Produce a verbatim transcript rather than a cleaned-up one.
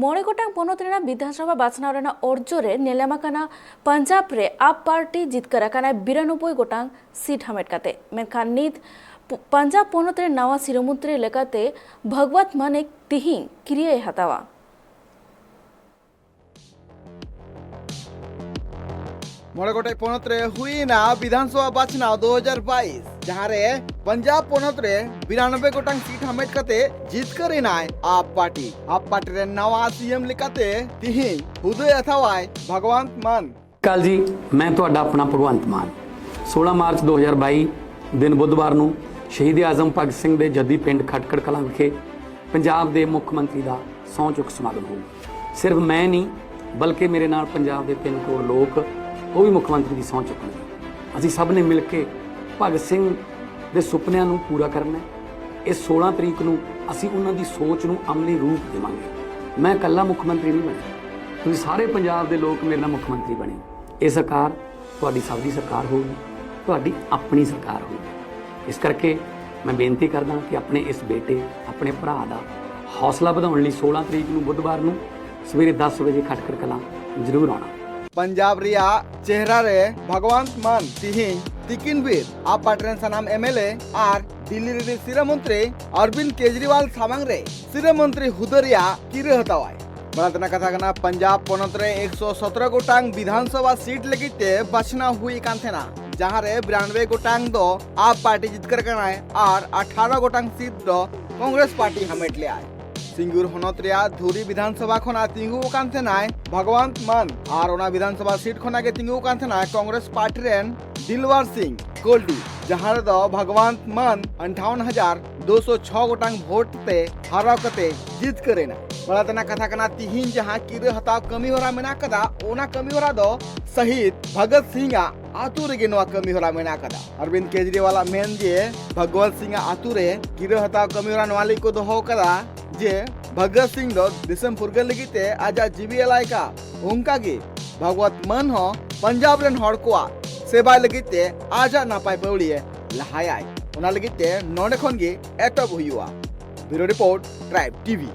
ᱢᱚᱬᱮ ᱜᱚᱴᱟᱝ ᱯᱚᱱᱚᱛ ᱨᱮᱱᱟᱜ ᱵᱤᱫᱷᱟᱱᱥᱚᱵᱷᱟ ᱵᱟᱪᱷᱱᱟᱣ ᱨᱮᱱᱟᱜ ᱚᱨᱡᱚ ᱨᱮ ᱧᱮᱞ ᱧᱟᱢ ᱟᱠᱟᱱᱟ, ᱯᱟᱧᱡᱟᱵᱽ ᱨᱮ ᱟᱯ ᱯᱟᱨᱴᱤ ᱡᱤᱛᱠᱟᱹᱨ ᱟᱠᱟᱱᱟᱭ ᱵᱤᱨᱟᱱᱚᱵᱵᱳᱭ ᱜᱚᱴᱟᱝ ᱥᱤᱴ ᱦᱟᱢᱮᱴ ᱠᱟᱛᱮ᱾ ᱢᱮᱱᱠᱷᱟᱱ ᱱᱤᱛ ᱯ-, ᱯᱟᱧᱡᱟᱵᱽ ᱯᱚᱱᱚᱛ ᱨᱮ ᱱᱟᱣᱟ ᱥᱤᱨᱟᱹ ᱢᱚᱱᱛᱨᱤ ᱞᱮᱠᱟᱛᱮ ᱵᱷᱟᱜᱽᱣᱟᱛ ᱢᱟᱱᱤᱠ ᱛᱤᱦᱤᱧ ᱠᱤᱨᱤᱭᱟᱹᱭ ᱦᱟᱛᱟᱣᱟ᱾ ᱢᱚᱬᱮ ᱜᱚᱴᱮᱡ ᱯᱚᱱᱚᱛ ᱨᱮ ᱦᱩᱭ ᱮᱱᱟ ᱵᱤᱫᱷᱟᱱ ᱥᱚᱵᱷᱟ ᱵᱟᱪᱷᱱᱟᱣ ᱫᱩ ᱦᱟᱡᱟᱨ ᱵᱟᱭᱤᱥ, ᱡᱟᱦᱟᱸ ᱨᱮ ᱯᱟᱧᱡᱟᱵᱽ ᱯᱚᱱᱚᱛ ᱨᱮ ᱵᱤᱨᱟᱱᱚᱵᱵᱳᱭ ᱜᱚᱴᱟᱝ ᱥᱤᱴ ᱦᱟᱢᱮᱴ ᱠᱟᱛᱮ ᱡᱤᱛᱠᱟᱹᱨ ᱮᱱᱟᱭ ᱟᱯ ᱯᱟᱨᱴᱤ᱾ ᱟᱯ ᱯᱟᱨᱴᱤ ᱨᱮᱱ ᱱᱟᱣᱟ ᱥᱤ ᱮᱢ ᱞᱮᱠᱟᱛᱮ ᱛᱤᱦᱤᱧ ᱦᱩᱫᱟᱹᱭ ᱦᱟᱛᱟᱣᱟᱭ ᱵᱷᱟᱜᱽᱣᱟᱱᱛ ᱢᱟᱱ᱾ ਕਾਲ ਜੀ, ਮੈਂ ਤੁਹਾਡਾ ਆਪਣਾ ਭਗਵੰਤ ਮਾਨ। ਸੋਲਾਂ ਮਾਰਚ ਦੋ ਹਜ਼ਾਰ ਬਾਈ, ਦਿਨ ਬੁੱਧਵਾਰ ਨੂੰ ਸ਼ਹੀਦ ਆਜ਼ਮ ਭਗਤ ਸਿੰਘ ਦੇ ਜੱਦੀ ਪਿੰਡ ਖਟਕੜ ਕਲਾਂ ਵਿਖੇ ਪੰਜਾਬ ਦੇ ਮੁੱਖ ਮੰਤਰੀ ਦਾ ਸਹੁੰ ਚੁੱਕ ਸਮਾਗਮ ਹੋਊ। ਸਿਰਫ ਮੈਂ ਨਹੀਂ, ਬਲਕਿ ਮੇਰੇ ਨਾਲ ਪੰਜਾਬ ਦੇ ਤਿੰਨ ਕਰੋੜ ਲੋਕ, ਉਹ ਵੀ ਮੁੱਖ ਮੰਤਰੀ ਦੀ ਸਹੁੰ ਚੁੱਕਣਗੇ। ਅਸੀਂ ਸਭ ਨੇ ਮਿਲ ਕੇ ਭਗਤ ਸਿੰਘ ਦੇ ਸੁਪਨਿਆਂ ਨੂੰ ਪੂਰਾ ਕਰਨਾ ਹੈ। ਇਸ ਸੋਲਾਂ ਤਰੀਕ ਨੂੰ ਅਸੀਂ ਉਹਨਾਂ ਦੀ ਸੋਚ ਨੂੰ ਅਮਲੀ ਰੂਪ ਦੇਵਾਂਗੇ। ਮੈਂ ਇਕੱਲਾ ਮੁੱਖ ਮੰਤਰੀ ਨਹੀਂ ਬਣਿਆ, ਤੁਸੀਂ ਸਾਰੇ ਪੰਜਾਬ ਦੇ ਲੋਕ ਮੇਰੇ ਨਾਲ ਮੁੱਖ ਮੰਤਰੀ ਬਣੇ। ਇਹ ਸਰਕਾਰ ਤੁਹਾਡੀ ਸਭ ਦੀ ਸਰਕਾਰ ਹੋਊਗੀ, ਤੁਹਾਡੀ ਆਪਣੀ ਸਰਕਾਰ ਹੋਊਗੀ। ਇਸ ਕਰਕੇ ਮੈਂ ਬੇਨਤੀ ਕਰਦਾ ਕਿ ਆਪਣੇ ਇਸ ਬੇਟੇ, ਆਪਣੇ ਭਰਾ ਦਾ ਹੌਸਲਾ ਵਧਾਉਣ ਲਈ ਸੋਲਾਂ ਤਰੀਕ ਨੂੰ, ਬੁੱਧਵਾਰ ਨੂੰ ਸਵੇਰੇ ਦਸ ਵਜੇ ਖਟਕੜ ਕਲਾਂ ਜ਼ਰੂਰ ਆਉਣਾ। ᱯᱟᱧᱡᱟᱵᱽ ᱨᱮᱭᱟᱜ ᱪᱮᱦᱨᱟ ᱨᱮ ᱵᱷᱟᱜᱽᱣᱟᱱᱛ ᱢᱟᱱ ᱛᱤᱦᱤᱧ ᱛᱤᱠᱤᱱ ᱵᱮᱨ ᱟᱯ ᱯᱟᱨᱴᱤ ᱨᱮᱱ ᱥᱟᱱᱟᱢ ᱮᱢ ᱮᱞ ᱮ ᱟᱨ ᱫᱤᱞᱞᱤ ᱨᱤᱱᱤᱡ ᱥᱤᱨᱟᱹ ᱢᱚᱱᱛᱨᱤ ᱚᱨᱵᱤᱱᱫ ᱠᱮᱡᱨᱤᱣᱟᱞ ᱥᱟᱢᱟᱝ ᱨᱮ ᱥᱤᱨᱟᱹ ᱢᱚᱱᱛᱨᱤ ᱦᱩᱫᱟᱹ ᱨᱮᱭᱟᱜ ᱠᱤᱨᱟᱹ ᱦᱟᱛᱟᱣᱟᱭ᱾ ᱢᱟᱲᱟᱝ ᱛᱮᱱᱟᱜ ᱠᱟᱛᱷᱟ ᱠᱟᱱᱟ, ᱯᱟᱧᱡᱟᱵᱽ ᱯᱚᱱᱚᱛ ᱨᱮ ᱮᱠᱥᱚ ᱥᱚᱛᱨᱚ ᱜᱚᱴᱟᱝ ᱵᱤᱫᱷᱟᱱ ᱥᱚᱵᱷᱟ ᱥᱤᱴ ᱞᱟᱹᱜᱤᱫ ᱛᱮ ᱵᱟᱪᱷᱱᱟᱣ ᱦᱩᱭ ᱟᱠᱟᱱ ᱛᱟᱦᱮᱱᱟ, ᱡᱟᱦᱟᱸ ᱨᱮ ᱵᱤᱨᱟᱱᱚᱵᱵᱳᱭ ᱜᱚᱴᱟᱝ ᱫᱚ ᱟᱯ ᱯᱟᱨᱴᱤ ᱡᱤᱛᱠᱟᱹᱨ ᱟᱠᱟᱱᱟᱭ ᱟᱨ ᱟᱴᱷᱟᱨᱚ ᱜᱚᱴᱟᱝ ᱥᱤᱴ ᱫᱚ ᱠᱚᱝᱜᱨᱮᱥ ᱯᱟᱨᱴᱤ ᱦᱟᱢᱮᱴ ᱞᱮᱫᱟᱭ᱾ ᱥᱤᱝᱜᱩᱨ ᱦᱚᱱᱚᱛ ᱨᱮᱭᱟᱜ ᱫᱷᱩᱨᱤ ᱵᱤᱫᱷᱟᱱ ᱥᱚᱵᱷᱟ ᱠᱷᱚᱱᱟᱜ ᱛᱤᱸᱜᱩ ᱟᱠᱟᱱ ᱛᱟᱦᱮᱱᱟᱭ ᱵᱷᱟᱜᱽᱣᱟᱱᱛ ᱢᱟᱱ ᱟᱨ ᱚᱱᱟ ᱵᱤᱫᱷᱟᱱ ᱥᱚᱵᱷᱟ ᱥᱤᱴ ᱠᱷᱚᱱᱟᱜ ᱜᱮ ᱛᱤᱸᱜᱩ ᱟᱠᱟᱱ ᱛᱟᱦᱮᱱᱟᱭ ᱠᱚᱝᱜᱨᱮᱥ ᱯᱟᱨᱴᱤ ᱨᱮᱱ ᱫᱤᱞᱣᱟᱨ ᱥᱤᱝ ᱠᱳᱞᱰᱤ, ᱡᱟᱦᱟᱸ ᱨᱮᱫᱚ ᱵᱷᱟᱜᱽᱣᱟᱱᱛ ᱢᱟᱱ ᱟᱴᱷᱟᱣᱚᱱ ᱦᱟᱡᱟᱨ ᱫᱩᱥᱚ ᱪᱷᱚ ᱜᱚᱴᱟᱝ ᱵᱷᱳᱴ ᱛᱮ ᱦᱟᱨᱟᱣ ᱠᱟᱛᱮ ᱡᱤᱛᱠᱟᱹᱨ ᱮᱱᱟ᱾ ᱢᱟᱲᱟᱝ ᱛᱮᱱᱟᱜ ᱠᱟᱛᱷᱟ ᱠᱟᱱᱟ, ᱛᱤᱦᱤᱧ ᱡᱟᱦᱟᱸ ᱠᱤᱨᱟᱹ ᱦᱟᱛᱟᱣ ᱠᱟᱹᱢᱤ ᱦᱚᱨᱟ ᱢᱮᱱᱟᱜ ᱠᱟᱫᱟ, ᱚᱱᱟ ᱠᱟᱹᱢᱤ ᱦᱚᱨᱟ ᱫᱚ ᱥᱟᱦᱤᱫ ᱵᱷᱚᱜᱚᱛ ᱥᱤᱝ ᱟᱜ ᱟᱹᱛᱩ ᱨᱮᱜᱮ ᱱᱚᱣᱟ ᱠᱟᱹᱢᱤ ᱦᱚᱨᱟ ᱢᱮᱱᱟᱜ ᱠᱟᱫᱟ᱾ ᱚᱨᱵᱤᱱᱫ ᱠᱮᱡᱨᱤᱣᱟᱞ ᱟᱜ ᱢᱮᱱ ᱡᱮ ᱵᱷᱚᱜᱚᱛ ᱥᱤᱝ ᱟᱜ ᱟᱹᱛᱩ ᱨᱮ ᱠᱤᱨᱟᱹ ᱦᱟᱛᱟᱣ ᱠᱟᱹᱢᱤ ᱦᱚᱨᱟ ᱱᱚᱣᱟ ᱞᱟᱹᱜᱤᱫ ᱠᱚ ᱫᱚᱦᱚ ᱠᱟᱫᱟ ᱡᱮ ᱵᱷᱚᱜᱚᱛ ᱥᱤᱝ ᱫᱚ ᱫᱤᱥᱚᱢ ᱯᱷᱩᱨᱜᱟᱹᱞ ᱞᱟᱹᱜᱤᱫ ᱛᱮ ᱟᱡᱟᱜ ᱡᱤᱣᱤ ᱮᱞᱟᱭ ᱠᱟᱜᱼᱟ, ᱚᱱᱠᱟ ᱜᱮ ᱵᱷᱟᱜᱽᱣᱟᱱᱛ ᱢᱟᱱ ᱦᱚᱸ ᱯᱟᱧᱡᱟᱵᱽ ᱨᱮᱱ ᱦᱚᱲ ᱠᱚᱣᱟᱜ ᱥᱮᱵᱟᱭ ᱞᱟᱹᱜᱤᱫ ᱛᱮ ᱟᱡᱟᱜ ᱱᱟᱯᱟᱭ ᱯᱟᱹᱣᱲᱤᱭᱮ ᱞᱟᱦᱟᱭᱟᱭ᱾ ᱚᱱᱟ ᱞᱟᱹᱜᱤᱫ ᱛᱮ ᱱᱚᱰᱮ ᱠᱷᱚᱱ ᱜᱮ ᱮᱛᱚᱦᱚᱵ ᱦᱩᱭᱩᱜᱼᱟ᱾ ᱵᱤᱭᱩᱨᱳ ᱨᱤᱯᱳᱨᱴ, ᱴᱨᱟᱭᱤᱵᱽ ᱴᱤᱵᱷᱤ᱾